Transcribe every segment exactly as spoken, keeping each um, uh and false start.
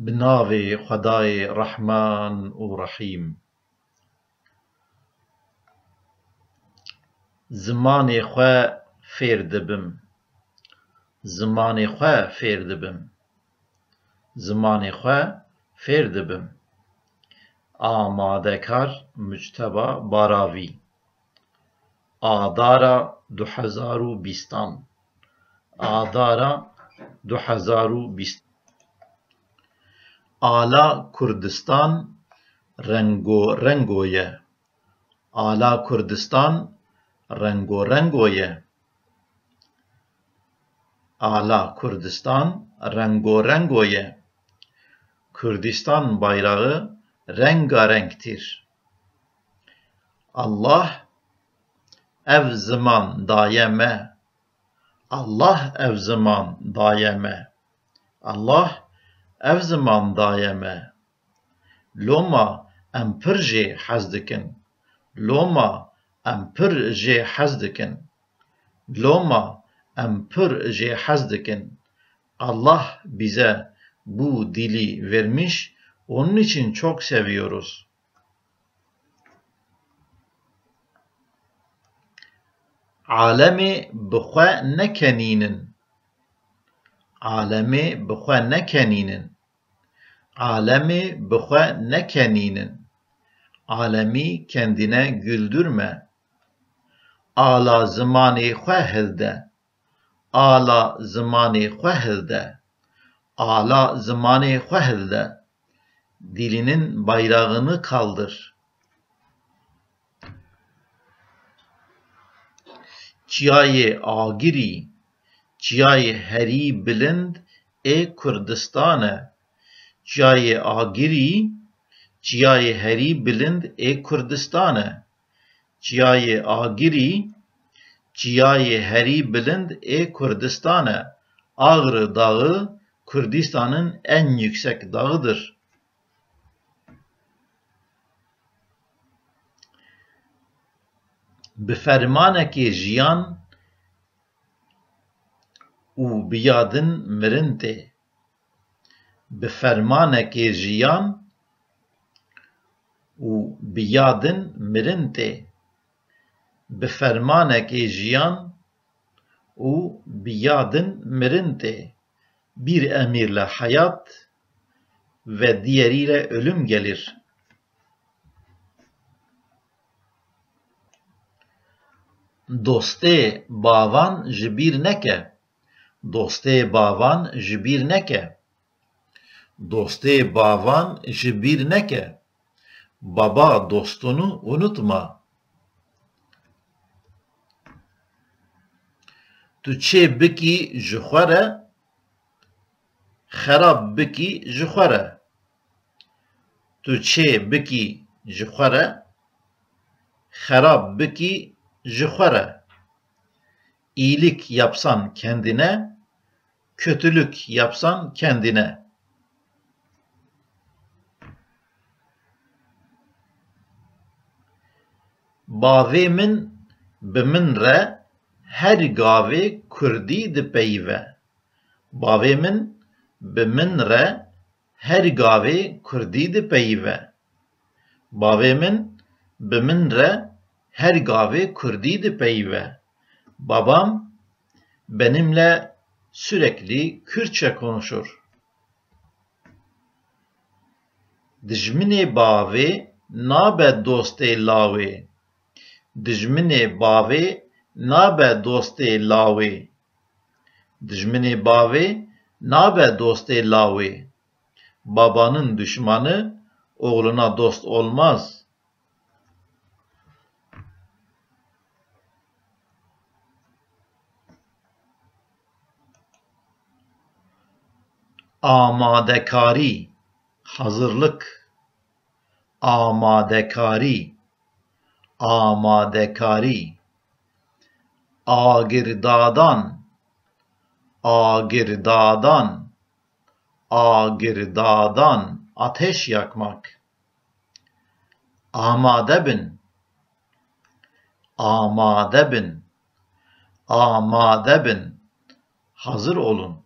Bi navê Xwedayê Rehman û Rehîm. Zimanê xwe fêr dibim. Zimanê xwe fêr dibim. Zimanê xwe fêr dibim. Amadekar Mucteba Baravî. Adara du hezar û bîstan. Adara du hezar û bîst. Ala Kurdistan rengo rengo ye. Ala Kurdistan rengo rengo ye. Ala Kurdistan rengo rengo ye. Kurdistan bayrağı rengarenktir. Allah ev ziman daye me. Allah ev ziman daye me. Allah ev ziman daye me. Loma em pir jê hez dikin. Loma em pir jê hez dikin. Loma em pir jê hez dikin. Allah bize bu dili vermiş, onun için çok seviyoruz. Alemê bi xwe nekenînin. Alemê bi xwe nekenînin. Alemê bi xwe nekenînin. Alemi kendine güldürme. Ala zimanê xwe hilde. Ala zimanê xwe hilde. Ala zimanê xwe hilde. Dilinin bayrağını kaldır. Çiyayê Agirî, çiyayê herî bilind ê Kurdistan e. Çiyayê Agirî, çiyayê herî bilind ê Kurdistan e. Çiyayê Agirî, çiyayê herî bilind ê Kurdistan e. Ağrı Dağı Kürdistan'ın en yüksek dağıdır. Bi fermanekê jiyan û bi ya din mirin tê. Bi fermanekê jiyan û bi ya din mirin tê. Bi fermanekê jiyan û bi ya din mirin tê. Bir emirle hayat ve diğeriyle ölüm gelir. Dostê bavan ji bîr neke. Dostê bavan ji bîr neke. Dostê bavan ji bîr neke. Baba dostunu unutma. Tu çê bikî ji xwe re, xerab bikî ji xwe re. Tu çê bikî ji xwe re, xerab bikî ji xwe re. İyilik yapsan kendine, kötülük yapsan kendine. Bavê min bi min re her gavê kurdî dipeyive. Bavê min bi min re her gavê kurdî dipeyive. Bavê min bi min re her gavê kurdî dipeyive. Babam benimle sürekli Kürtçe konuşur. Dijminê bavê nabe dostê lawê. Dijminê bavê nabe dostê lawê. Dijminê bavê nabe dostê lawê. Babanın düşmanı oğluna dost olmaz. Amadekarî, hazırlık. Amadekarî, amadekarî. Agirdadan, agirdadan, agirdadan, ateş yakmak. Amade bin, amade bin, amade bin, hazır olun.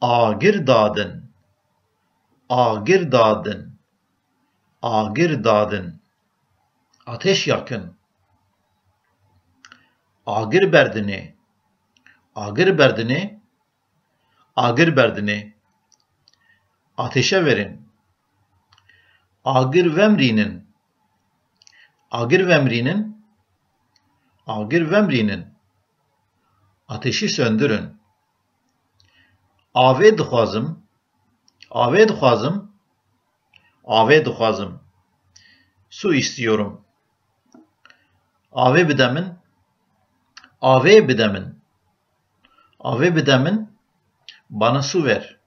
Agir dadin, Agir dadin. Agir dadin. Ateş yakın. Agir berdinê. Agir berdinê. Agir berdinê. Ateşe verin. Agir vemrînin. Agir vemrînin. Agir vemrînin. Ateşi söndürün. Avê dixwazim. Avê dixwazim. Avê dixwazim. Su istiyorum. Avê bide min. Avê bide min. Avê bide min. Bana su ver.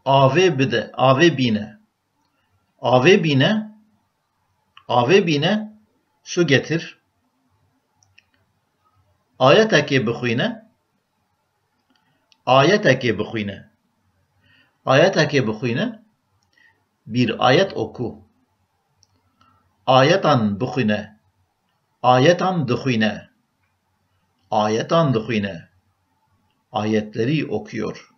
Avê bide, avê bîne. Avê bîne. Avê bîne. Su getir. Ayetekê bixwîne. Ayetekê bixwîne. Ayetekê bixwîne. Bir ayet oku. Ayetan bixwîne. Ayetan dixwîne. Ayetan dixwîne. Ayetleri okuyor.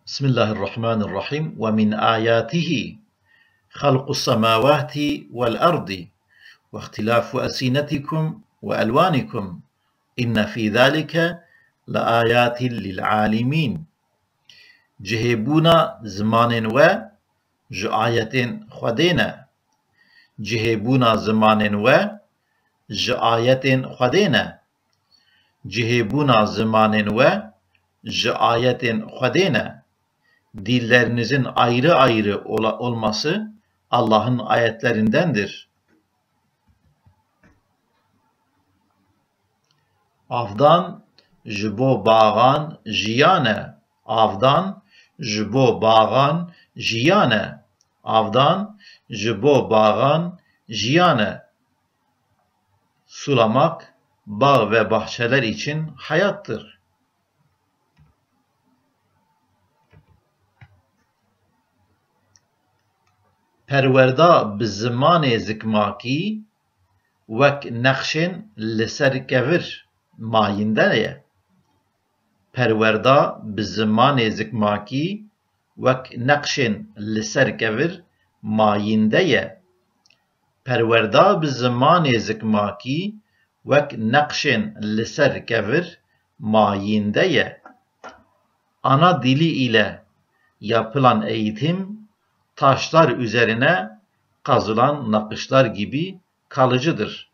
بسم الله الرحمن الرحيم. ومن آياته خلق السماوات والأرض واختلاف ألسنتكم وألوانكم إن في ذلك لآيات للعالمين. Cihêbûna zimanên we ji ayetên Xwedê ne. Cihêbûna zimanên we ji ayetên Xwedê ne. Cihêbûna zimanên we ji ayetên Xwedê ne. Dillerinizin ayrı ayrı ola-, olması Allah'ın ayetlerindendir. Avdan ji bo baxan jiyan e. Avdan ji bo baxan jiyan e. Avdan ji bo baxan jiyan e. Sulamak bağ ve bahçeler için hayattır. Perwerda bi zimanê zikmakî wek nexşên li ser kevir mayînde ye. Perwerda bi zimanê zikmakî wek neqşên li ser kevir mayînde ye. Perwerda bi zimanê zikmakî wek neqşên li ser kevir mayînde ye. Ana dili ile yapılan eğitim taşlar üzerine kazılan nakışlar gibi kalıcıdır.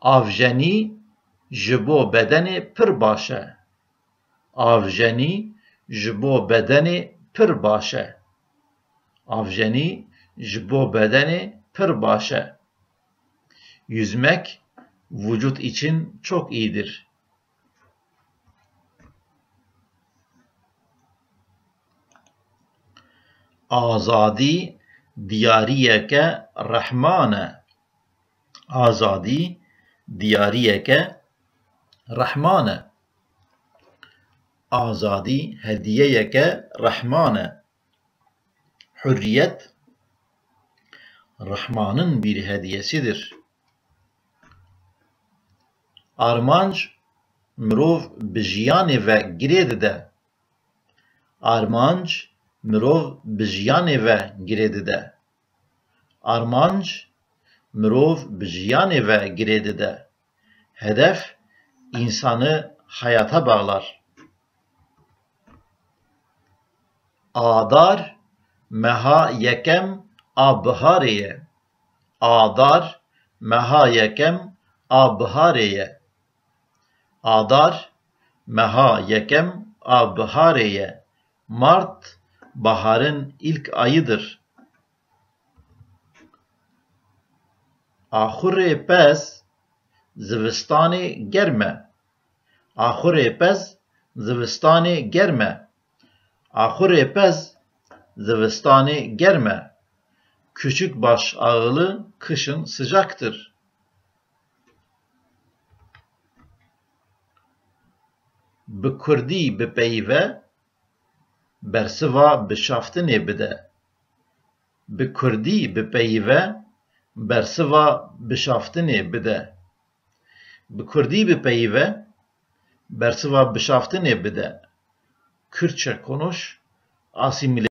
Avjenî ji bo bedenê pir baş e. Avjenî ji bo bedenê pir baş e. Avjenî ji bo bedenê pir baş e. Yüzmek vücut için çok iyidir. Azadî diyariyeke rehman e. Azadî diyariyeke rehman e. Azadî hediyeyeke rehman e. Hurriyet Rahman'ın bir hediyesidir. Armanc mirov bi jiyanê ve girê dide. Armanc mirov bi jiyanê ve girê dide. Armanc mirov bi jiyanê ve girê dide. Hedef insanı hayata bağlar. Adar meha yekem a biharê ye. Adar meha yekem a biharê ye. Adar meha yekem a biharê ye. Mart baharın ilk ayıdır. Axurê pez zivistanê germ e. Axurê pez zivistanê germ e. Axurê pez zivistanê germ e. Küçük baş ağılı kışın sıcaktır. Bi kurdî bipeyive, bersiva bi şaftinê bide. Bi kurdî bipeyive, bersiva bişaftinê bide. Bi kurdî bipeyive, bersiva bişaftinê bide. Kürtçe konuş, asimile